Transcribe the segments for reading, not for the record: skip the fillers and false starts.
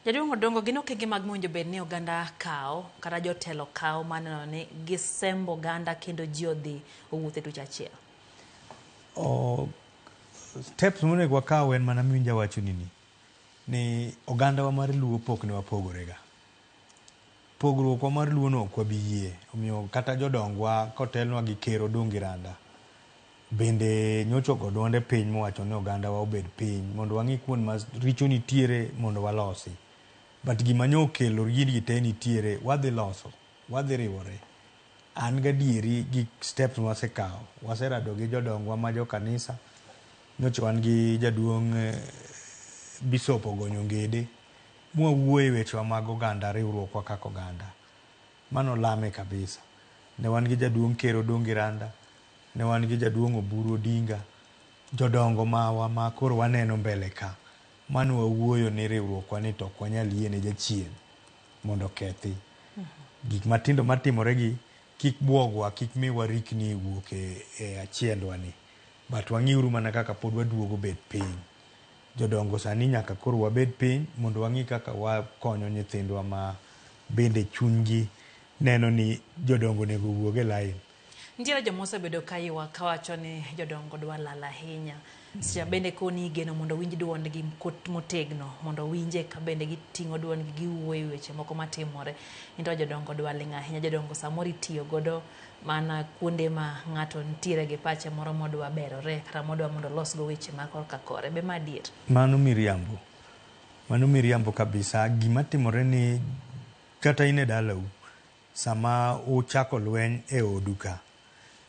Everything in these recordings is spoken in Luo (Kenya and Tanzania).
Jaduong' Odongo, gin okenge mag mowinjo bed ni oganda kawo kata jotelo kawo maneno ni gisembo oganda kendo ji odhi owuotho e tuch achiel? Steps monego wakaw en mana miwinjo awachoni ni, ni ogandawa mar Luo pok ne wapogore ga. Pogruokwa mar Luo no ok wabi yie. Omiyo kata jodongwa kotelnwa gi Ker Odungi Randa bende nyocha ogo duonde piny mowacho ni ogandawa obed piny mondo wang'i kuond ma richo nitiere mondo walosi. But gima nyo okelo gini te nitiere, wadhi loso, wadhi riwore. An gadieri gi steps mwasekawo, waserado gi jodongwa ma jo kanisa, nyocha wan gi jaduong' Bishop Ogonyo Ngede, mwawuoye wechewa mag oganda, riwruokwa kaka oganda. Mano lame kabisa. Ne wan gi jaduong' Ker Odongi Randa, ne wan gi jaduong' Oburu Odinga, jodongo mawa ma koro waneno mbele ka. Mano wawuoyo ni riwruokwa ni to ok wanyal yie ne jachien mondo okethi. Gik matindo matimore gi kik buogwa, kik mi warikni wuok e achiendwa ni. But wang'iuru mana kaka pod waduogo bet piny. Jodongo sani nyaka koro wabed piny mondo wang'i kaka wakonyo nyithindwa ma bende chunygi neno ni jodongo onego owuog e line. Nitiere joma osebedo ka ywak kawacho ni jodongo dwa lal ahinya. Seche bende koni igeno mondo winj duondgi motegno, mondo winje ka bende giting'o duondgi giwuoyo e weche moko matimore. Into jodongo dwa ling' ahinya, jodongo samoro itiyo godo mana kuonde ma ng'ato nitiere gi pache moro modwa berore kata modwa mondo olosgo weche ma korka kore. Be ma adier? Mano miriambo. Mano miriambo kabisa. Gima timore ni kata in e dalau, sama uchako lweny e odu ka,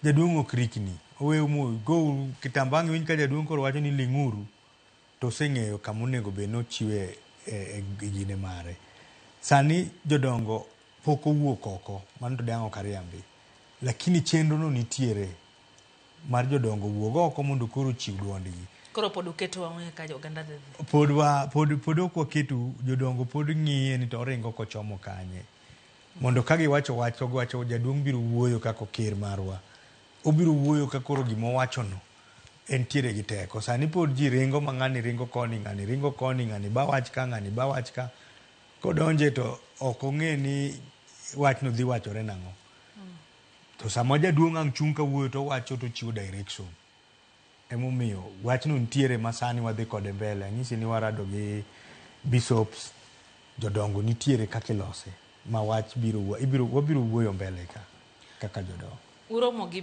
jaduong' ok rikni. Oweu mu go kitamba ang' iwinj ka jaduong' koro wacho ni ling'uru, to oseng'eyo kama onego bed ni ochiwe e gine mare. Sani jodongo pok owuok oko, mano to dang' ok ariambi. Lakini chenro no nitiere mar jodongo wuog oko mondo koro ochiw duondgi. Koro pod uketo wang'e ka oganda dhi dhi. Pod wa pod pod ok waketo jodongo pod ng'iye ni to oringo kochomo kanye. Mondo ka giwacho wach to giwacho jaduong' biro wuoyo kaka ker marwa. Obiro wuoyo ka koro gima owachono entiere gi teko. Sani pod ji ringo ma ng'ani ringo koni, ng'ani ringo koni, ng'ani ba wach ka, ng'ani ba wach ka. Kodonje to ok ong'e ni wachno dhi wachore nang'o. To sama jaduong' ang' chung' kawuoyo to owacho to ochiwo direction. Emomiyo wachno nitiere ma sani wadhi kode mbele. Anyisi ni warado gi bishops, jodongo nitiere kaka ilose ma wach biro ibiro wabiro wuoyo mbele ka kaka jodongo. Uromo gi